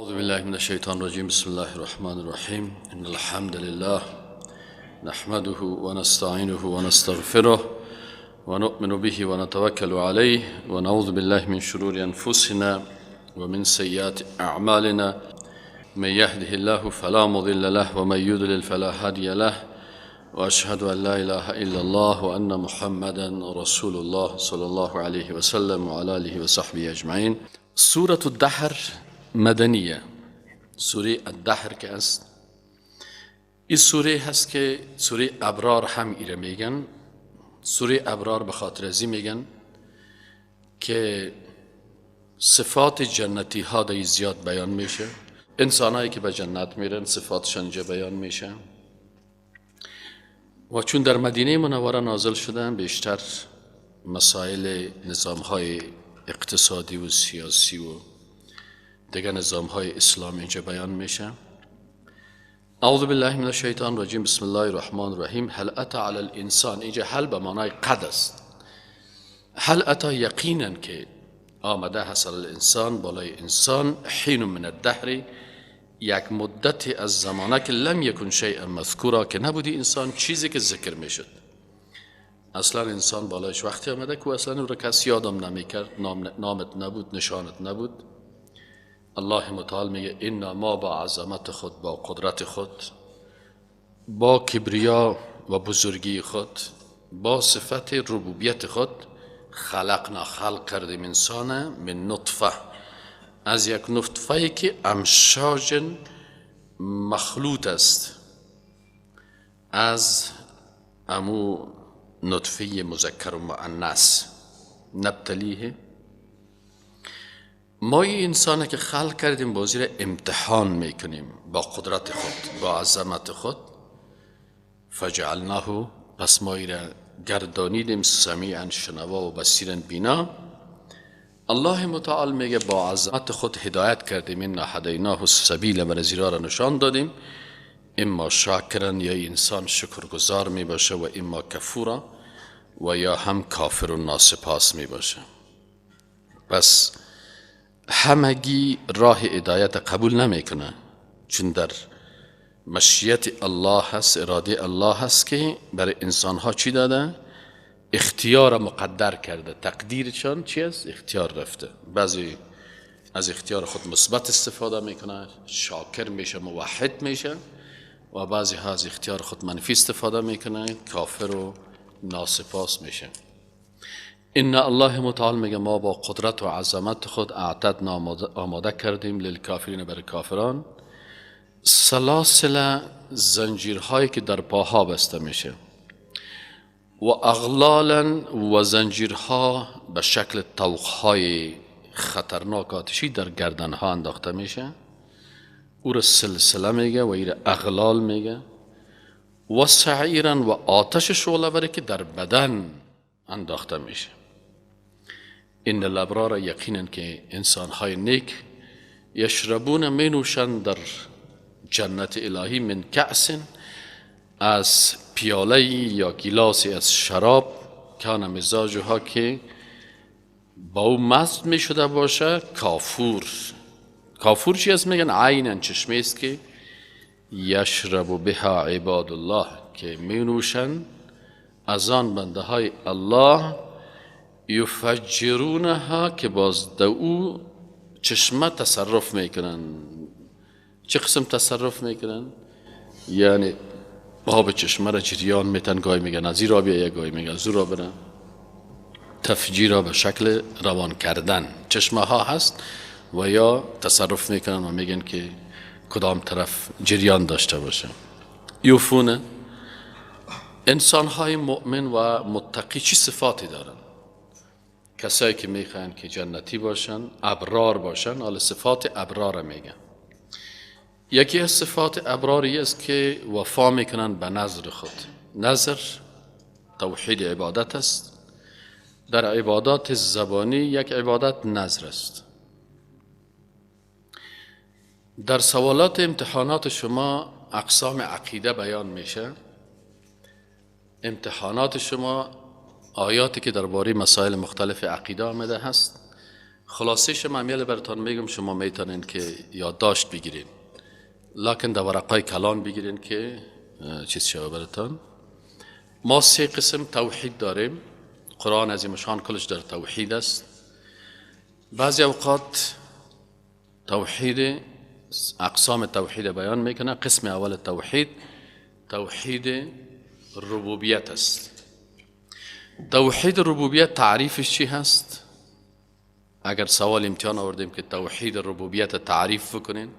اعوذ بالله من الشیطان الرجیم. بسم الله الرحمن الرحیم. ان الحمد لله نحمده ونستعینه ونستغفره ونؤمن به ونتوکل علیه ونعوذ بالله من شرور انفسنا ومن سیئات اعمالنا. من يهده الله فلا مضل له ومن يضلل فلا هادي له واشهد ان لا اله الا الله وان محمدا رسول الله صلى الله عليه وسلم وعلى اله وصحبه اجمعین. سورة الدهر مدنیه، سوره الدهر که است، این سوره هست که سوره ابرار هم ایره میگن. سوره ابرار به خاطر ازی میگن که صفات جنتی ها در زیاد بیان میشه. انسانایی که به جنت میرن صفاتشان اینجا بیان میشه و چون در مدینه منوره نازل شدن بیشتر مسائل نظام های اقتصادی و سیاسی و دیگر نظام های اسلام اینجا بیان میشه. اعوذ بالله من الشیطان الرجیم. بسم الله الرحمن الرحیم. هل اتى علی الانسان، اینجا هل به معنای قد است. هل اتى یقینا که آمده هست علی الانسان، بالای انسان، حین من الدهر، یک مدت از زمانه که لم یکن شیئا مذکورا، که نبودی انسان چیزی که ذکر میشد. اصلا انسان بالایش وقتی آمده که اصلا او را کس یادم نمیکرد، نامت نبود، نشانت نبود. الله متعال میگه اینا ما با عظمت خود، با قدرت خود، با کبریا و بزرگی خود، با صفت ربوبیت خود، خلقنا، خلق کردیم انسان من نطفه، از یک نطفه که امشاج مخلوط است از امو نطفه مذکر و مؤنث، نبتلیه. ما این انسانه که خلق کردیم بازی را امتحان میکنیم با قدرت خود، با عظمت خود. فجعلناه، پس ما را گردانیدیم سمیعا شنوا و بصیرا بینا. الله متعال میگه با عظمت خود هدایت کردیم، انا هدیناه السبیل، بر زیرا را نشان دادیم. اما شاکرا، یا انسان شکرگزار می باشه، و اما کفورا، و یا هم کافر و ناسپاس می باشه. پس همگی راه هدایت قبول نمیکنه، چون در مشیت الله هست، اراده الله هست که برای انسان ها چی داده؟ اختیار مقدر کرده. تقدیرشان چی است؟ اختیار رفته. بعضی از اختیار خود مثبت استفاده میکنه، شاکر میشه، موحد میشه، و بعضی ها از اختیار خود منفی استفاده میکنه، کافر و ناسپاس میشه. ان الله متعال میگه ما با قدرت و عظمت خود اعتدنا، آماده کردیم للکافرین، برای کافران، سلاسل، زنجیرهایی که در پاها بسته میشه، و اغلالا، و زنجیرها به شکل طوقهای خطرناک آتشی در گردنها انداخته میشه. او را سلسله میگه و ایره اغلال میگه. و سعیرا، و آتش شعله که در بدن انداخته میشه. ان الابرار، یقینا که انسانهای نیک، یشربون، می نوشند در جنت الهی، من کأس، از پیاله یا گیلاسی از شراب، کان مزاجها، که با او مست می شده باشه، کافور. کافور چی است؟ میگن عینا، چشمه است که یشرب بها عباد الله، که می نوشند از آن بنده های الله، یفجرونها، که باز در او چشمه تصرف میکنن. چه قسم تصرف میکنن؟ یعنی آب چشمه را جریان میتن، گاهی میگن از این را بیا، گاهی میگن از او را برن. تفجیر را به شکل روان کردن چشمه ها هست و یا تصرف میکنن و میگن که کدام طرف جریان داشته باشه. یوفونه، انسان های مؤمن و متقی چی صفاتی دارن؟ کسایی که میخوان که جنتی باشن، ابرار باشن، حالا صفات ابرار میگن. یکی از صفات ابراری است که وفا میکنن به نظر خود. نظر توحید عبادت است. در عبادات زبانی یک عبادت نظر است. در سوالات امتحانات شما اقسام عقیده بیان میشه. امتحانات شما آیاتی که درباره مسائل مختلف عقیده آمده هست، خلاصه شما امیل براتان میگم، شما میتونین که یادداشت بگیرین، لکن در ورقای کلان بگیرین که چیز شوه براتان. ما سه قسم توحید داریم. قرآن عظیم شان کلش در توحید است. بعضی اوقات توحید اقسام توحید بیان میکنه. قسم اول توحید توحید ربوبیت است. توحید ربوبیت تعریفش چی هست؟ اگر سوال امتحان آوردیم که توحید ربوبیت تعریف بکنین،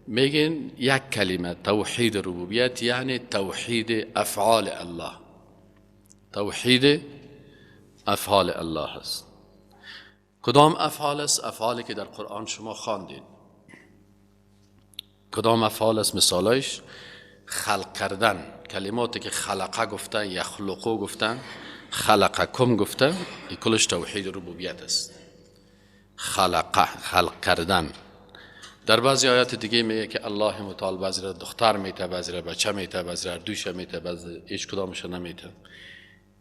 میگن یک کلمه توحید ربوبیت یعنی توحید افعال الله. توحید افعال الله است. کدام افعال است؟ افعالی که در قرآن شما خواندین. کدام افعال است؟ مثالش خلق کردن، کلماتی که خلقه گفتن، یخلقو گفتن، خلقکم گفتن، این کلش توحید ربوبیت است. خلقه، خلق کردن. در بعضی آیات دیگه میگه که الله متعال بعضی را دختر میته، بعضی را بچه میته، بعضی را دوش میته، بعضی هیچ کدامش نمیته.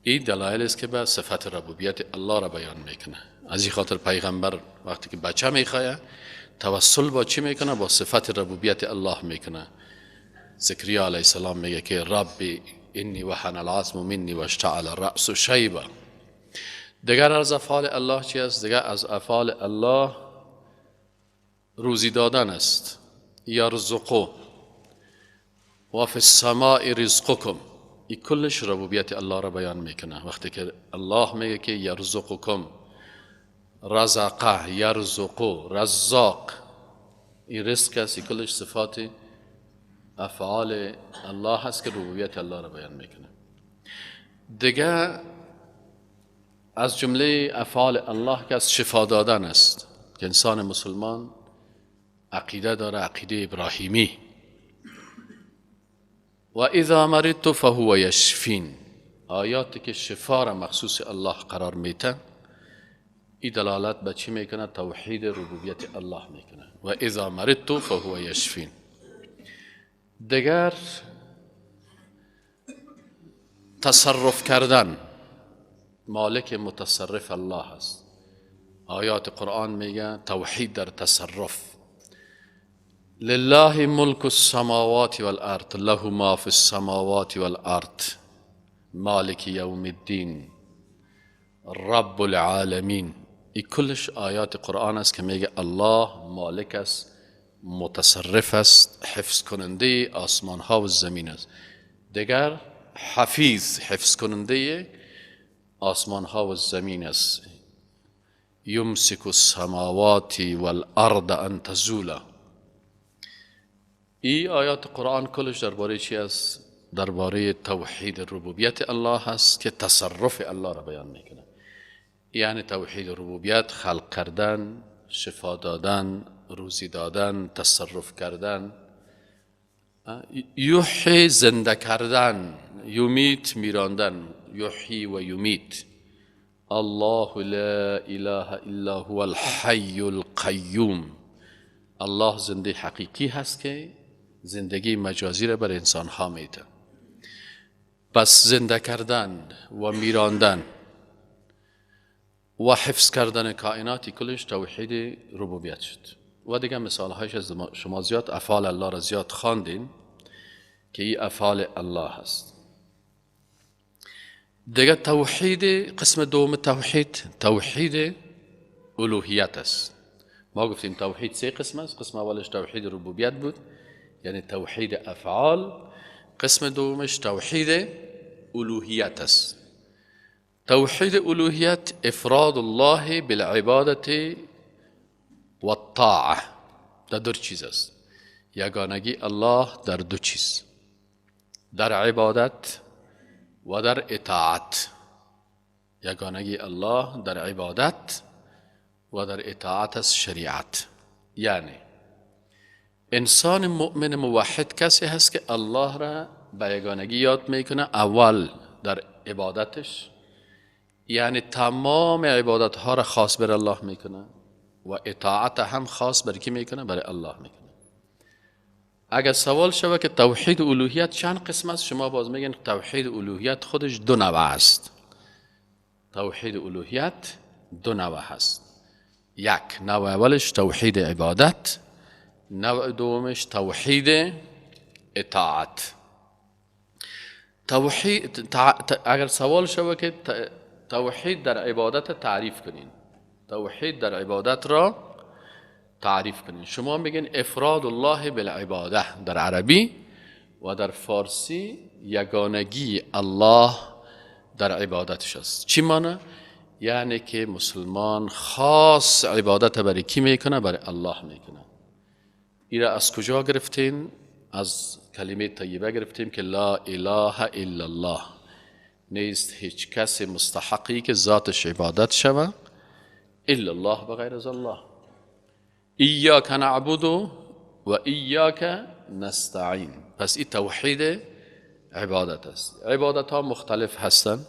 این دلایل است که به صفت ربوبیت الله را بیان میکنه. از این خاطر پیغمبر وقتی که بچه میخواه توسل با چی میکنه؟ با صفت ربوبیت الله میکنه. زکریا علیه السلام میگه که ربی انی وهن العظم منی واشتعل الرأس شیبا. دیگر از افعال الله چی است؟ دیگر از افعال الله روزی دادن است. یرزقو و فی السماء رزقکم. این کلش ربوبیت الله را بیان میکنه. وقتی که الله میگه که یرزقکم، رزقه، یرزقو، رزاق، این رزق است. این کلش صفات افعال الله هست که ربوبیت الله را بیان میکنه. دیگه از جمله افعال الله که از شفا دادن است که انسان مسلمان عقیده داره، عقیده ابراهیمی. و اذا مرضت فهو یشفین. آیاتی که شفا را مخصوص الله قرار میته، این دلالت به چی میکنه؟ توحید ربوبیت الله میکنه. و اذا مرضت فهو یشفین. دیگر تصرف کردن، مالک متصرف الله است. آیات قرآن میگه توحید در تصرف. لله ملک السماوات والارض له ما فی السماوات والارض مالک یوم الدین رب العالمین. این کلش آیات قرآن است که میگه الله مالک است، متصرف است، حفظ کننده آسمان ها و زمین است. دیگر حفیظ، حفظ کننده آسمان ها و زمین است. یمسک السماوات والارض ان تزولا. این آیات قرآن کلش درباره چی است؟ درباره توحید ربوبیت الله است که تصرف الله را بیان میکنه. یعنی توحید ربوبیت خلق کردن، شفا دادن، روزی دادن، تصرف کردن، یحیی زنده کردن، یمیت میراندن، یحیی و یمیت. الله لا اله الا هو الحی القیوم. الله زنده حقیقی هست که زندگی مجازی را بر انسان ها میده. پس زنده کردن و میراندن و حفظ کردن کائناتی کلش توحید ربوبیت شد. و دیگه مثال هایش از شما زیاد افعال الله را زیاد خواندین که این افعال الله هست. دیگه توحید قسم دوم توحید، توحید الوهیت است. ما گفتیم توحید سه قسم است. قسم اولش توحید ربوبیت بود، یعنی توحید افعال. قسم دومش توحید الوهیت است. توحید الوهیت افراد الله بالعبادت و الطاعه، در دو چیز است. یگانگی الله در دو چیز، در عبادت و در اطاعت. یگانگی الله در عبادت و در اطاعت از شریعت. یعنی انسان مؤمن موحد کسی هست که الله را به یگانگی یاد میکنه اول در عبادتش، یعنی تمام عبادت ها را خاص بر الله میکنه و اطاعت هم خاص بر کی میکنه؟ برای الله میکنه. اگر سوال شود که توحید الوهیت چند قسم است، شما باز میگن توحید الوهیت خودش دو نوع است. توحید الوهیت دو نوع هست. یک نوع اولش توحید عبادت، نوع دومش توحید اطاعت. توحید اگر سوال شود که توحید در عبادت تعریف کنین، توحید در عبادت را تعریف کنین، شما میگین افراد الله بالعباده در عربی و در فارسی یگانگی الله در عبادتش است. چی معنی؟ یعنی که مسلمان خاص عبادت برای کی میکنه؟ برای الله میکنه. این را از کجا گرفتین؟ از کلمه طیبه گرفتیم که لا اله الا الله، نیست هیچ کس مستحقی که ذاتش عبادت شوه الا الله، بغیر از الله. ایاک نعبد و ایاک نستعین. پس این توحید عبادت است. عبادت ها مختلف هستند.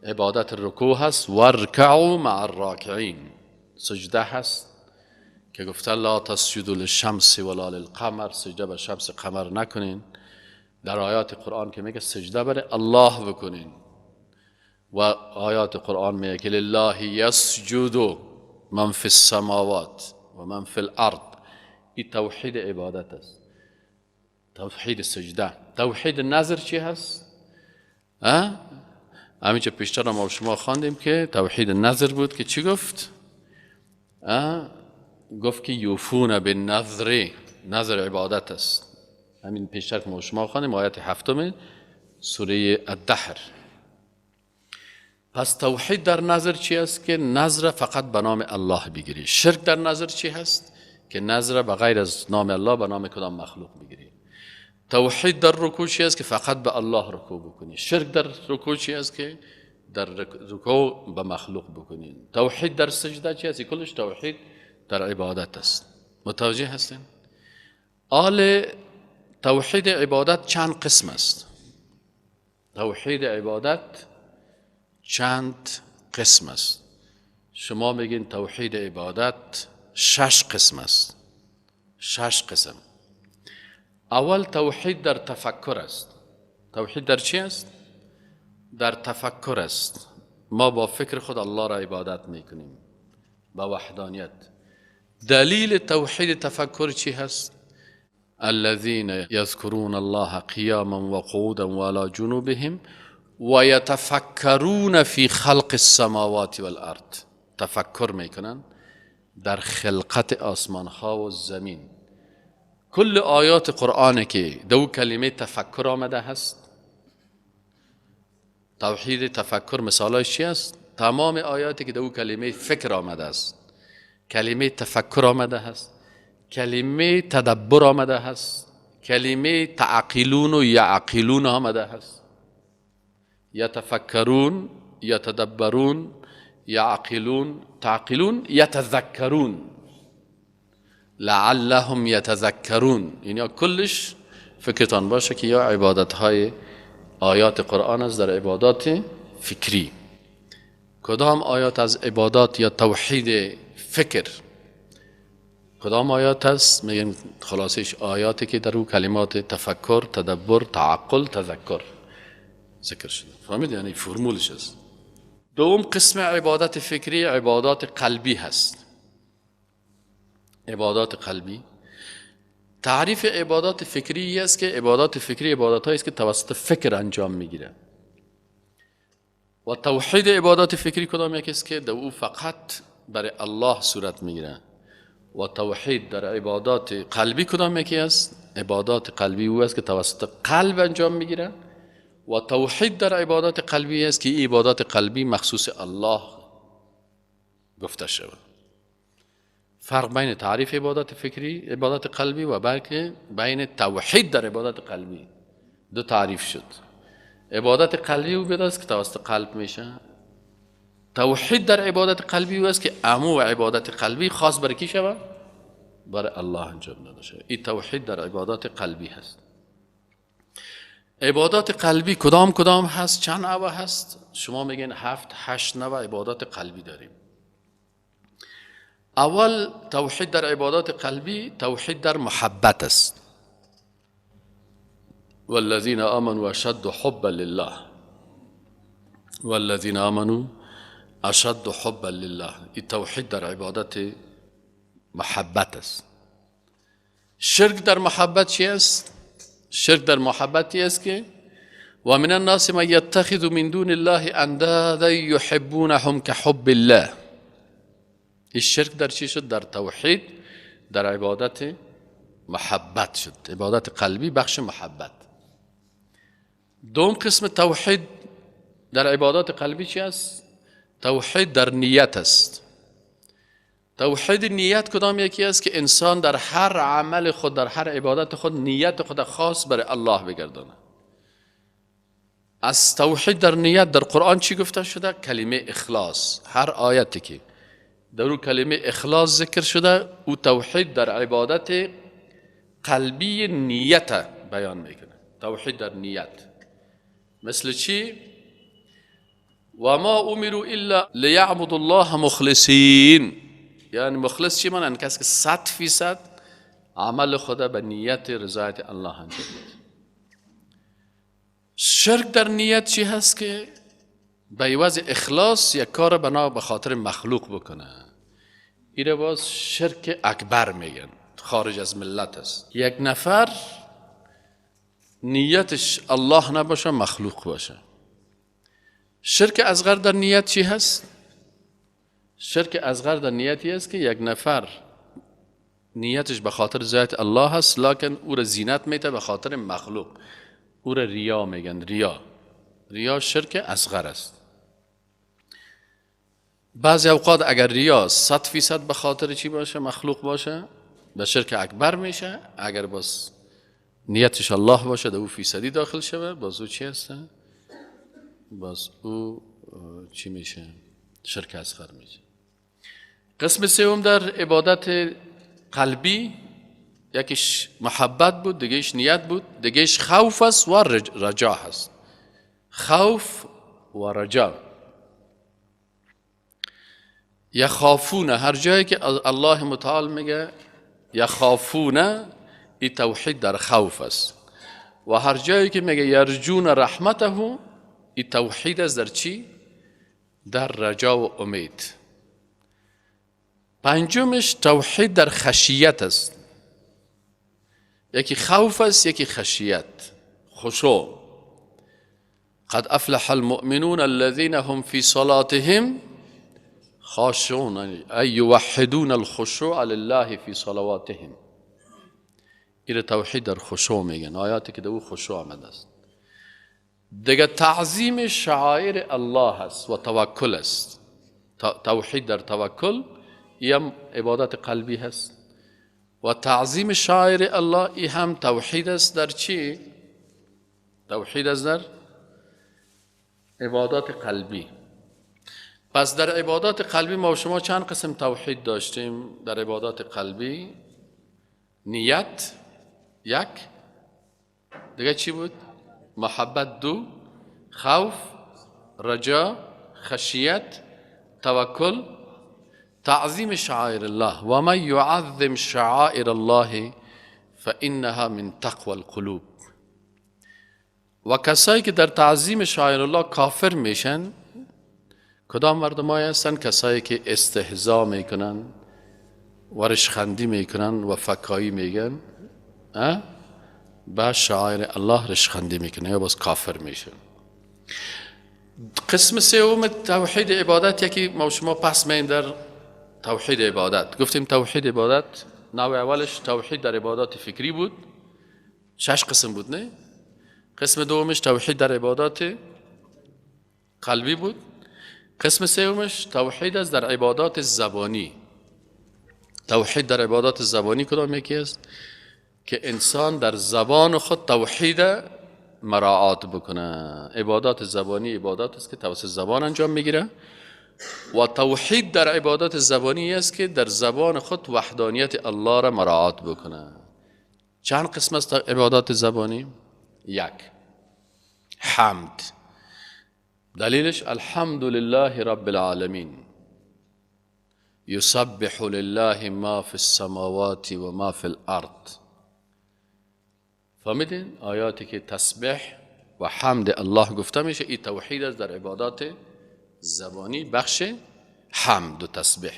عبادت رکوع هست، وارکعوا مع الراکعین. سجده هست که گفته لا تسجدوا للشمس ولا للقمر، سجده به شمس قمر نکنین. در آیات قرآن که میگه سجده برای الله بکنین، و آیات قرآن میگه که لله یسجد من فی السماوات و من فی الارض. این توحید عبادت است، توحید سجده. توحید نظر چی هست؟ همینجا پیشتر ما شما خواندیم که توحید نظر بود که چی گفت؟ گفت که یوفون بالنذر، نظر عبادت است. همین پیشتر که ما شما خواندیم آیت 7 سوره الدهر. پس توحید در نظر چی است؟ که نظر فقط به نام الله بگیری. شرک در نظر چی هست؟ که نظر به غیر از نام الله به نام کدام مخلوق بگیری. توحید در رکوع چی است؟ که فقط به الله رکوع بکنی. شرک در رکوع چی است؟ که در رکوع به مخلوق بکنی. توحید در سجده چی است؟ کلش توحید در عبادت است. متوجه هستین؟ آل توحید عبادت چند قسم است؟ توحید عبادت چند قسم است؟ شما میگین توحید عبادت 6 قسم است. 6 قسم. اول توحید در تفکر است. توحید در چی است؟ در تفکر است. ما با فکر خود الله را عبادت میکنیم، با وحدانیت. دلیل توحید تفکر چی هست؟ الذين يذكرون الله قياما وقعودا وعلى جنوبهم ويتفكرون في خلق السماوات والارض. تفکر میکنن در خلقت آسمان ها و زمین. کل آیات قرآن که دو کلمه تفکر آمده هست، توحید تفکر مثالش چی است؟ تمام آیاتی که دو کلمه فکر آمده است، کلمه تفکر آمده هست، کلمه تدبر آمده هست، کلمه تعقلون و یعقلون آمده هست. یتفکرون، یتدبرون، یعقلون، تعقلون، یتذکرون، لعلهم یتذکرون. اینا کلش فکرتان باشه که یا عبادت های آیات قرآن است در عبادات فکری. کدام آیات از عبادات یا توحید فکر؟ کدام آیات هست؟ میگیم خلاصش آیاتی که در او کلمات تفکر، تدبر، تعقل، تذکر ذکر شده. فهمید؟ یعنی فرمولش است. دوم قسم عبادت فکری عبادات قلبی هست. عبادات قلبی، تعریف عبادات فکری است که عبادات فکری عبادات است که توسط فکر انجام میگیره. و توحید عبادات فکری کدام یکی است؟ که در او فقط برای الله صورت میگیره. و توحید در عبادات قلبی کدام یکی است؟ عبادات قلبی او است که توسط قلب انجام میگیره. و توحید در عبادات قلبی است که عبادات قلبی مخصوص الله گفته شود. فرق بین تعریف عبادات فکری، عبادات قلبی و بلکه بین توحید در عبادات قلبی دو تعریف شد. عبادت قلبی او است که توسط قلب میشه. توحید در عبادت قلبی او است که امو عبادت قلبی خاص برای کی شود؟ برای الله انجام داده شود. این توحید در عبادات قلبی هست. عبادات قلبی کدام کدام هست؟ چند نوع هست؟ شما میگین 7 8 نوع عبادات قلبی داریم. اول توحید در عبادات قلبی توحید در محبت است. والذین آمنوا اشد حبا لله، والذین آمنوا اشد حبا لله. این توحید در عبادت محبت است. شرک در محبت چی است؟ شرک در محبتی است که و من الناس من یتخذ من دون الله اندادا یحبونهم كحب الله. این شرک در چی شد؟ در توحید، در عبادت محبت شد، عبادت قلبی بخش محبت. دوم قسم توحید در عبادات قلبی چی است؟ توحید در نیت است. توحید نیت کدام یکی است؟ که انسان در هر عمل خود، در هر عبادت خود، نیت خود خاص برای الله بگردانه. از توحید در نیت در قرآن چی گفته شده؟ کلمه اخلاص. هر آیتی که در او کلمه اخلاص ذکر شده، او توحید در عبادت قلبی نیت بیان میکنه. توحید در نیت مثل چی؟ و ما امروا الا لیعبدوا الله مخلصین. یعنی مخلص چی معنی؟ کسی که 100% عمل خود به نیت رضایت الله انجام میده. شرک در نیت چی هست؟ که به عوض اخلاص یک کار بنا به خاطر مخلوق بکنه. این باز شرک اکبر میگن، خارج از ملت است. یک نفر نیتش الله نباشه، مخلوق باشه. شرک اصغر در نیت چی هست؟ شرک اصغر در نیتی است که یک نفر نیتش به خاطر ذات الله هست، لکن او را زینت میده به خاطر مخلوق. او را ریا میگن. ریا شرک اصغر است. بعضی اوقات اگر ریا 100% به خاطر چی باشه؟ مخلوق باشه، به شرک اکبر میشه. اگر باز نیتش الله باشه، در او فیصدی داخل شوه، باز او چی هست؟ باز او چی میشه؟ شرک اصغر میشه. قسم سوم در عبادت قلبی، یکیش محبت بود، دیگهش نیت بود، دیگهش خوف است و رجا هست. خوف و رجا. یخافون، هر جایی که الله متعال میگه یخافون، این توحید در خوف است. و هر جایی که میگه یرجون رحمته، این توحید است در چی؟ در رجا و امید. پنجمش توحید در خشیت است. یکی خوف است، یکی خشیت، خشوع. قد افلح المؤمنون الذين هم في صلاتهم خاشعون، ای یوحدون الخشوع لله في صلواتهم. این توحید در خشوع میگن، آیاتی که در او خشوع آمده است. دیگه تعظیم شعائر الله است و توکل است. توحید در توکل یم عبادت قلبی هست و تعظیم شعائر الله ای هم توحید است در چی؟ توحید است در عبادات قلبی. پس در عبادات قلبی ما و شما چند قسم توحید داشتیم؟ در عبادات قلبی نیت یک، دیگه چی بود؟ محبت دو، خوف، رجا، خشیت، توکل، تعظیم شعائر الله. و من یعظم شعائر الله فإنها من تقوى القلوب. و کسایی که در تعظیم شعائر الله کافر میشن کدام مردمایی هستن؟ کسایی که استهزا میکنن و رشخندی میکنن و فکایی میگن، به شعائر الله رشخندی میکنن یا باز کافر میشن. قسم سوم توحید عبادت، یکی ما شما پس میم در توحید عبادت. گفتیم توحید عبادت نوع اولش توحید در عبادات فکری بود، 6 قسم بود نه؟ قسم دومش توحید در عبادات قلبی بود. قسم سومش توحید است در عبادات زبانی. توحید در عبادات زبانی کدام یکی است؟ که انسان در زبان خود توحید مراعات بکنه. عبادات زبانی عبادات است که توسط زبان انجام میگیره و توحید در عبادات زبانی است که در زبان خود وحدانیت الله را مراعات بکنه. چند قسم است عبادات زبانی؟ یک، حمد. دلیلش الحمد لله رب العالمین یسبح لله ما فی السماوات و ما فی الارض. فهمیدین؟ آیاتی که تسبیح و حمد الله گفته میشه، این توحید است در عبادات زبانی بخش حمد و تسبیح.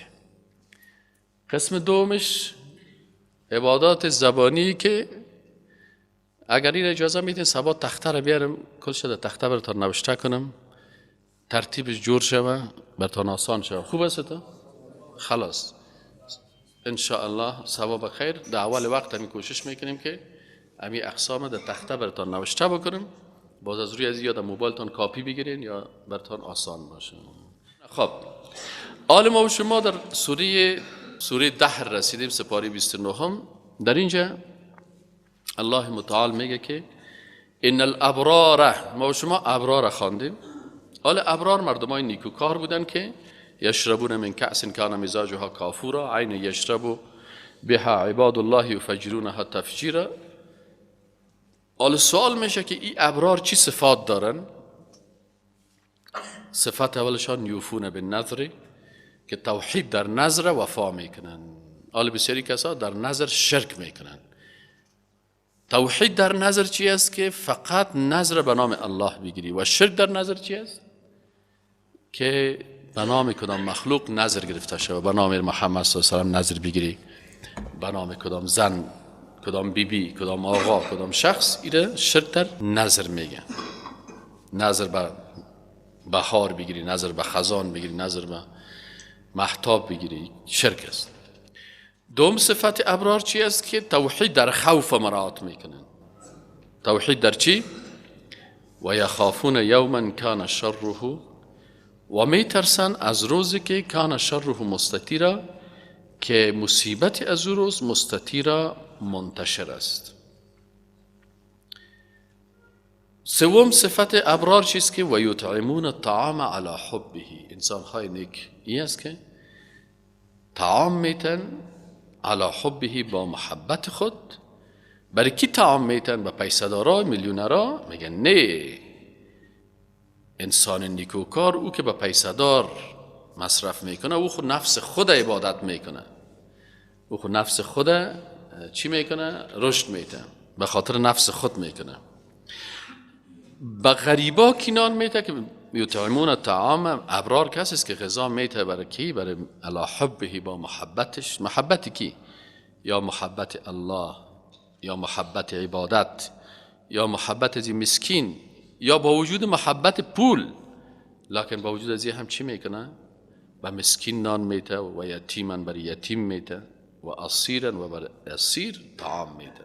قسم دومش عبادات زبانی که اگر این اجازه میدین سبا تخته رو بیارم، کل شده تخته براتون نوشته کنم، ترتیبش جور شوه، براتون آسان شوه. خوب است تا؟ خلاص انشاءالله سبا بخیر. در اول وقت همی کوشش میکنیم که همی اقسام در تخته براتون نوشته بکنم، باز از روی از یا در موبایلتون کاپی بگیرین یا براتون آسان باشه. خب حال ما و شما در سوره دهر رسیدیم، سپاره 29. در اینجا الله متعال میگه که ان الابرار، ما و شما ابرار خواندیم. حال ابرار مردمای نیکوکار بودن که یشربون من کأس کان مزاجها کافورا عین یشرب بها عباد الله یفجرونها تفجیرا. حال سوال میشه که این ابرار چی صفات دارن؟ صفت اولشان یوفون بالنذر، که توحید در نظر وفا میکنن. حال بسیاری کسا در نظر شرک میکنن. توحید در نظر چی است؟ که فقط نظر به نام الله بگیری. و شرک در نظر چی است؟ که به نام کدام مخلوق نظر گرفته شود، به نام محمد صلی الله علیه و سلم نظر بگیری، به نام کدام زن، کدام بیبی، کدام آقا، کدام شخص. ایره شرک در نظر میگن. نظر به بهار بگیری، نظر به خزان بگیری، نظر به مهتاب بگیری، شرک است. دوم صفت ابرار چی است؟ که توحید در خوف مراعات میکنن. توحید در چی؟ و یخافون یوما کان شره، و میترسن از روزی که کان شره مستطیرا، که مصیبت از او روز مستطیرا منتشر است. سوم صفت ابرار چیست؟ که و یطعمون الطعام علی حبه. انسان های نیک این است که طعام میتن علی حبه، با محبت خود. برای کی طعام میتن؟ به پیسه‌دارا، میلیونرا؟ میگن نه. انسان نیکوکار او که به پیسه‌دار مصرف میکنه، او خود نفس خود عبادت میکنه، او خود نفس خود چی میکنه؟ رشد میته، به خاطر نفس خود میکنه. به غریبا کی نان میته؟ که یطعمون الطعام. ابرار کسی است که غذا میته برای کی؟ برای علی حبه، با محبتش. محبت کی؟ یا محبت الله، یا محبت عبادت، یا محبت از مسکین، یا با وجود محبت پول، لکن با وجود از هم چی میکنه؟ به مسکین نان میته و یتیمن بر یتیم میته و اسیرن و بر اسیر طعام میته.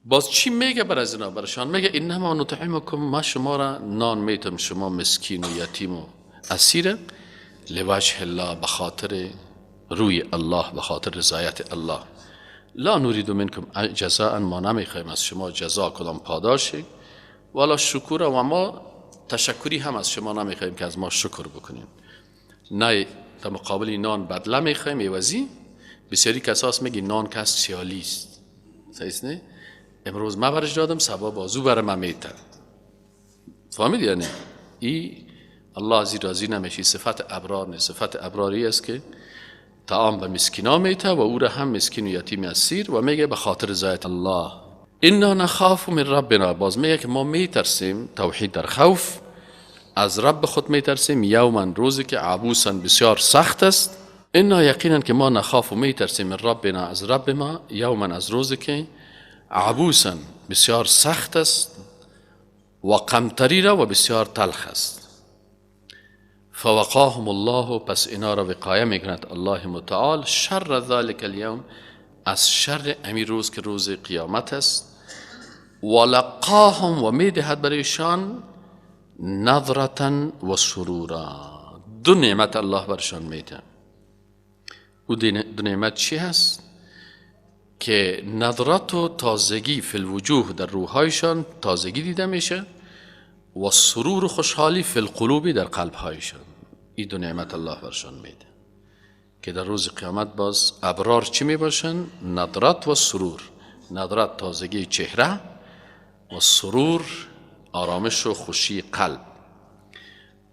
باز چی میگه بر از اینا؟ برشان میگه انما نطعمکم، ما شما را نان میتم، شما مسکین و یتیم و اسیر، لوجه الله، به خاطر روی الله، به خاطر رضایت الله. لا نريد منکم جزاء، ما نمیخوایم از شما جزا، کدام پاداشی، ولا شکور، و ما تشکری هم از شما نمیخوایم که از ما شکر بکنیم. نه در مقابل نان بدله میخوایم. عوضی بسیاری کساس میگی نان کس سیالی است، صحیح نه؟ امروز ما برش دادم، سبا بازو بر من میته. فهمیدی یا نه؟ ای الله از راضی نمیشی. صفت ابرار نه. صفت ابراری است که طعام به مسکینا میته و او را هم مسکین و یتیم اسیر، و میگه به خاطر رضایت الله. انا نخاف من ربنا، باز میگه که ما میترسیم، توحید در خوف، از رب خود میترسیم، یوما، روزی که عبوسا، بسیار سخت است. انا یقینا که ما نخاف و میترسیم، من ربنا، از رب ما، یوما، از روزی که عبوسا، بسیار سخت است، و قمطریرا، و بسیار تلخ است. فوقاهم الله، پس اینا را وقایه میکند الله متعال، شر ذلک الیوم، از شر امی روز که روز قیامت است. ولقاهم، و میدهد برایشان نظرة و سرورا، دو نعمت الله برشان میده. او دو نعمت چی هست؟ که نظرت و تازگی فی الوجوه، در روحایشان تازگی دیده میشه، و سرور و خوشحالی فی القلوب، در قلبهایشان. این دو نعمت الله برشان میده که در روز قیامت باز ابرار چی میباشن؟ نظرت و سرور. نظرت تازگی چهره، و سرور آرامش و خوشی قلب.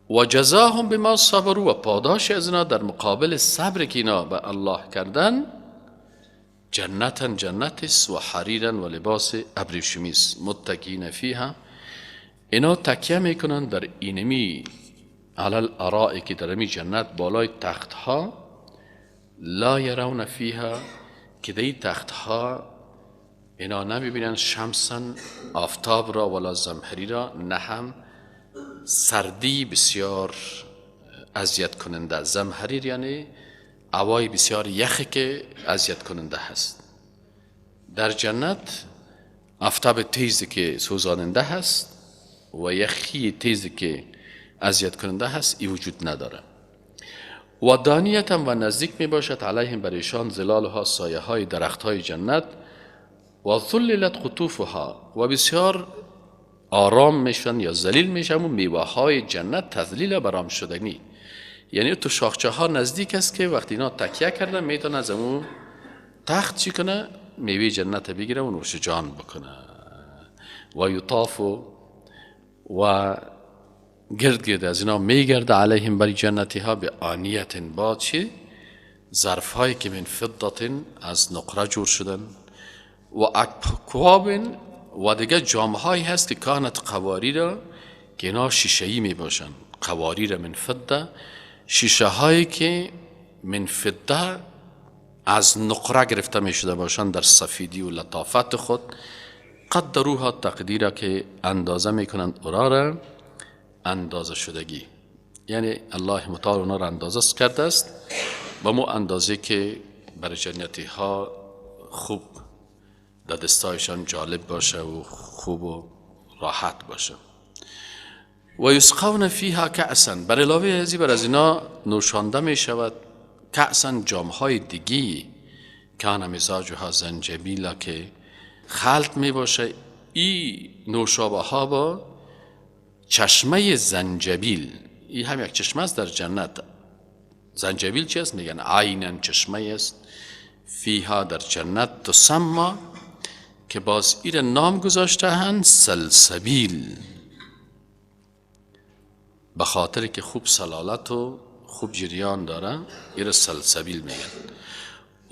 و جزاهم بما صبروا، و پاداش از اینا در مقابل صبر که اینا به الله کردن، جنتا، جنت است، و حریرا، و لباس ابریشمی است. متکین فیها، اینا تکیه میکنن در اینمی علی الارائک در می جنت بالای تخت ها، لا یرون فیها که در این تخت ها اینا نمیبینن شمسا آفتاب را ولا زمهری را، نه هم سردی بسیار اذیت کننده. زمهریر یعنی هوای بسیار یخی که اذیت کننده هست. در جنت آفتاب تیزی که سوزاننده هست و یخی تیزی که اذیت کننده هست ای وجود نداره. و دانیت هم و نزدیک می باشد علیهم بر ایشان ظلالها سایه های درخت های جنت، و ذللت قطوفها و بسیار آرام میشن یا ذلیل میشن و میوه های جنت تذلیل برام شدنی، یعنی تو شاخچه ها نزدیک است که وقتی اینا تکیه کردن میتونه از اون تخت چی کنه؟ میوه جنت بگیره و نوش جان بکنه. و یطاف و گرد گرد از اینا میگرده علیهم بر جنتی ها به آنیت با چی؟ ظرف هایی که من فضة از نقره جور شدن، و اکواب و دیگه جام هایی هست که کانت قواریر که اینا شیشه‌ای می باشن. قواریر من فضه، شیشه هایی که من فضه از نقره گرفته می شده باشن در سفیدی و لطافت خود. قدروها تقدیره که اندازه می کنند اورا را اندازه شدگی، یعنی الله متعال اونا را اندازه کرده است با مو اندازه که برای جنتی ها خوب در دستایشان جالب باشه و خوب و راحت باشه. و یسقون فیها کأسا، بر علاوه ازی بر از اینا نوشانده می شود کأسا جامهای دیگی، کان مزاجها زنجبیلا که خلط می باشه ای نوشابه ها با چشمه زنجبیل. ای هم یک چشمه است در جنت. زنجبیل چی است؟ میگن عینا چشمه است فیها در جنت تسمى که باز ایر نام گذاشته هن سلسبیل، به خاطر که خوب سلالت و خوب جریان داره ایر سلسبیل میگن.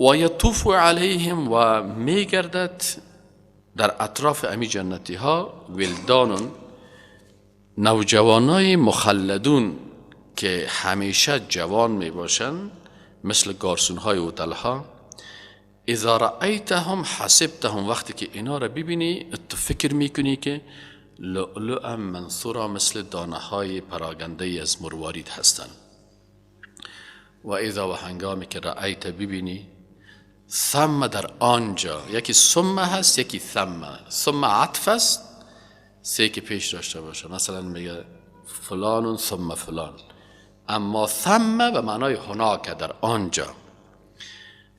و یطوف علیهم و میگردد در اطراف امی جنتی ها ولدان نوجوانای مخلدون که همیشه جوان می باشن مثل گارسون های هتل ها. اذا رأیتهم حسبتهم، وقتی که اینا را ببینی تو فکر میکنی که لؤلؤا منثورا مثل دانه های پراگنده از مروارید هستند. و اذا و هنگامی که رأیت ببینی ثم در آنجا، یکی ثم هست یکی ثم، ثم عطف است سه که پیش داشته باشه، مثلا میگه فلان ثم فلان، اما ثم به معنای هناک در آنجا.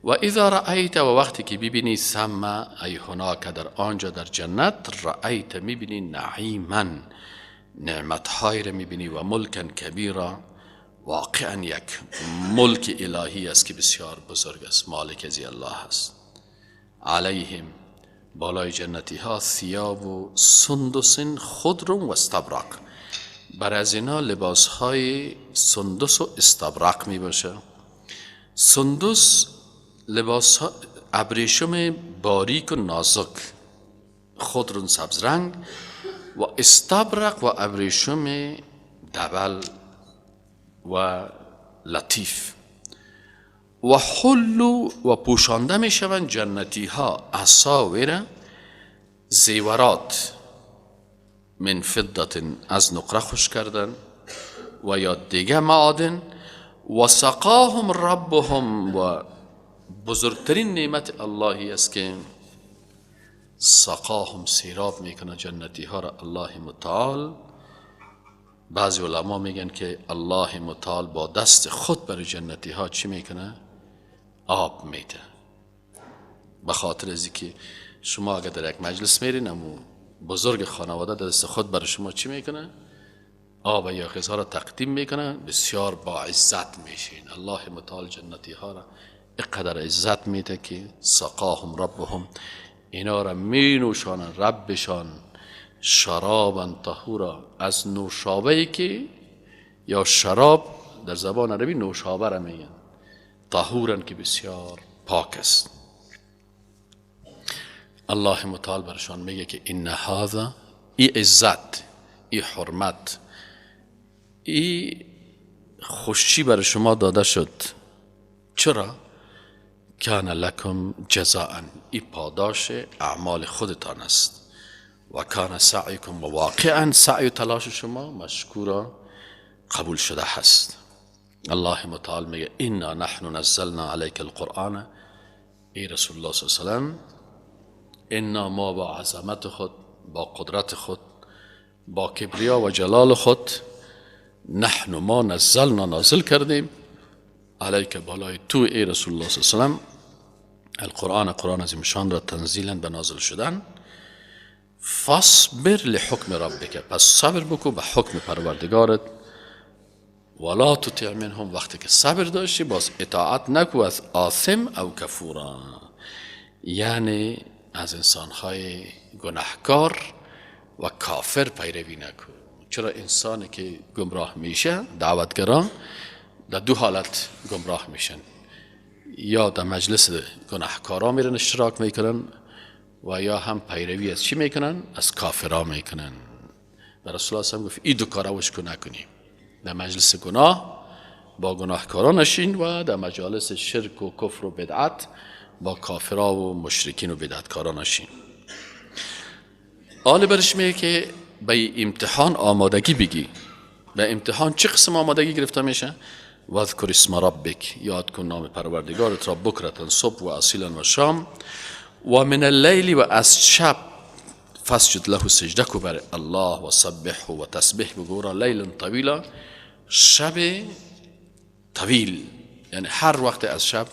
و اذا رأیت و وقتی که ببینی ثم ای هناک در آنجا در جنت، رأیت میبینی نعیما نعمتهای را میبینی و ملکا کبیرا واقعا یک ملک الهی است که بسیار بزرگ است، مالک از الله است. علیهم بالای جنتی ها ثیاب و سندس خضر و استبرق، بر از اینا لباس های سندس و استبرق می باشه. سندس لباس ها ابریشم باریک و نازک، خضر سبز رنگ، و استبرق و ابریشم دبل و لطیف. و حلو و پوشانده می شوند جنتی ها اساور زیورات من فضة از نقره خوش کردن و یا دیگه معادن. و سقاهم ربهم و بزرگترین نعمت اللهی است که سقاهم سیراب میکنه جنتی ها را الله متعال. بعضی علما میگن که الله متعال با دست خود برای جنتی ها چی میکنه؟ آب میده. به خاطر از اینکه شما اگر در یک مجلس میرین امو بزرگ خانواده دست خود برای شما چی میکنه؟ آب یا غذا را تقدیم میکنه، بسیار با عزت میشین. الله متعال جنتی ها را اقدر عزت میده که سقاهم ربهم اینا را می نوشانن ربشان شرابا طهورا، از نوشابه که یا شراب در زبان عربی نوشابه را میگن، طهورا که بسیار پاک است. الله متعال برشان میگه که ان هذا، ای عزت، ای حرمت، ای خوشی بر شما داده شد. چرا؟ کان لکم جزاء، ای پاداش اعمال خودتان است. و کان سعیکم، و واقعا سعی و تلاش شما مشکورا قبول شده هست. الله متعال میگه انا نحن نزلنا علیک القرآن، ای رسول الله صلی الله علیه و سلم، انا ما با عظمت خود، با قدرت خود، با کبریا و جلال خود، نحن ما نزلنا نازل کردیم، علیک بالای تو ای رسول الله صلی الله علیه و سلم، القرآن قرآن عظیم شان را تنزیلا به نازل شدن. فاصبر لحکم ربک، پس صبر بکو به حکم پروردگارت. ولا تطع منهم، وقتی که صبر داشتی باز اطاعت نکو از آثم او کفورا، یعنی از انسانهای گناهکار و کافر پیروی نکو. چرا انسانی که گمراه میشه، دعوتگران در دو حالت گمراه میشن، یا در مجلس گناهکارا میرن اشتراک میکنن و یا هم پیروی از چی میکنن؟ از کافرا میکنن. در رسول الله گفت این دو کارا وش نکنیم، در مجلس گناه با گناهکارا نشین و در مجالس شرک و کفر و بدعت با کافرا و مشرکین و بدعتکارا نشین. آل برش میگه که به امتحان آمادگی بگی. به امتحان چه قسم آمادگی گرفته میشه؟ واذکر اسم ربک، یاد کن نام پروردگارت را، بکرتن صبح و اصیلا و شام، و من اللیل و از شب، فاسجد له سجده کو بر الله، و سبحه و تسبیح بگو را، لیلا طویلا، شب طویل، یعنی هر وقت از شب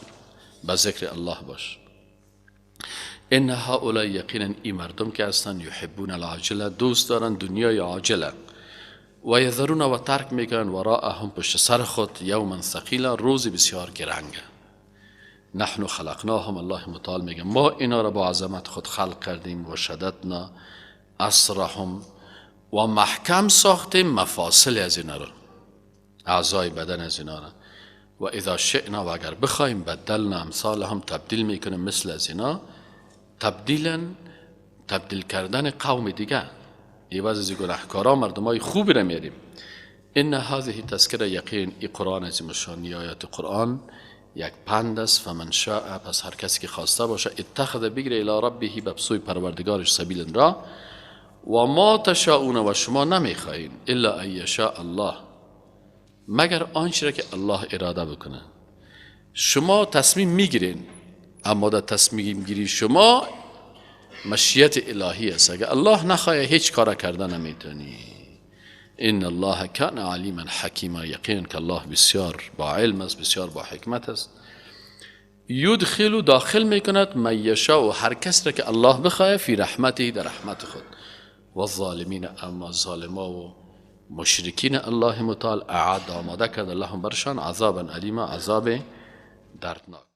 به ذکر الله باش. ان هؤلاء یقینا ای مردم که هستند، یحبون العاجله، دوست دارن دنیای عاجله، و یذرون و ترک میکنن، وراءهم پشت سر خود، یوما ثقیلا، روز بسیار گرنگ. نحن خلقناهم، الله متعال میگه ما اینا را با عظمت خود خلق کردیم، و شددنا اسرهم، و محکم ساختیم مفاصل از اینا را، اعضای بدن از اینا را، و اذا شئنا، و اگر بخوایم، بدلنا امثالهم، تبدیل میکنیم مثل از اینا، تبدیلا تبدیل کردن قوم دیگه، عوض از گناهکارا مردمای خوبی را میاریم. ان هذه تذکره، یقین ای قرآن عظیم الشان، آیات قرآن یک پند است. فمن شاء، پس هر کسی که خواسته باشه، اتخذ بگیره، الی ربه، به سوی پروردگارش، سبیلا را. و ما تشاؤون، و شما نمیخواین، الا ان یشاء الله، مگر آنچه را که الله اراده بکنه. شما تصمیم میگیرین، اما در تصمیم گیری شما مشیت الهی است. اگر الله نخواه هیچ کار کردن نمیتونی. ان الله کان علیما حکیما، یقینا که الله بسیار با علم است، بسیار با حکمت است. یدخل، داخل میکند، من یشاء، هر کس را که الله بخواه، فی رحمته، در رحمت خود. و الظالمین، اما ظالما و مشرکین الله متعال اعد، آماده کرد، لهم برشان، عذابا الیما، عذاب دردناک.